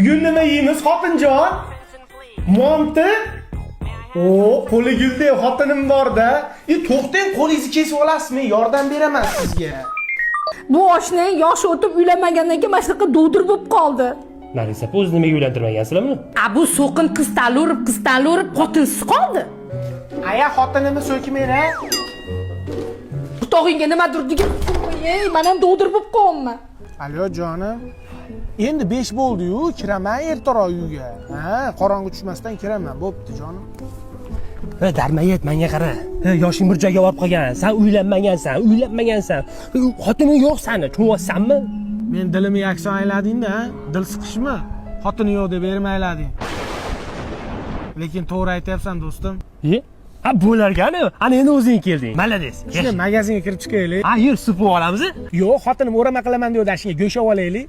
Bugun nima yeymiz, xotinjon? Monti? O, qo'li guldek xotinim borda. E, to'xtang, qo'lingizni kesib olasizmi? Yordam beraman sizga. Bu oshnang yoshi o'tib uylanmagandan keyin mana shunaqa dovdir bo'lib qoldi. Nargiza opa, o'zi nimaga uylantirmagansizlar buni? A bu so'qin qiz tanlaverib, qiz tanlaverib xotinsiz qoldi. Aya, xotinimni so'kmang, a? O'rtog'ingga nimadir degan, ey, man ham dovdir bo'lib qolyapman. Alo, jonim. Endi 5 bo'ldi-yu, kiraman ertaroq uyga. Ha, qorong'i tushmasdan kiraman. Bo'pti, jonim. Ha, darmayet, menga qara. Ha, yoshing bir joyga borib qolgan. San uylanmagansan, uylanmagansan. Xotining yo'q sani, tushunyapsanmi? Men dilimni yakson aylading-da, ha? Dil siqishmi? Xotini yo'q deb ermaylading. Lekin to'g'ri aytyapsan, do'stim. E? Ha, bo'larkan-ku. Ana endi o'zing kelding. Malades. Shunday magazinga kirib chiqaylik. Ha, yur, sup olamiz. Yo'q, xotinim o'rama qilaman deydi, shunga go'sht olaylik.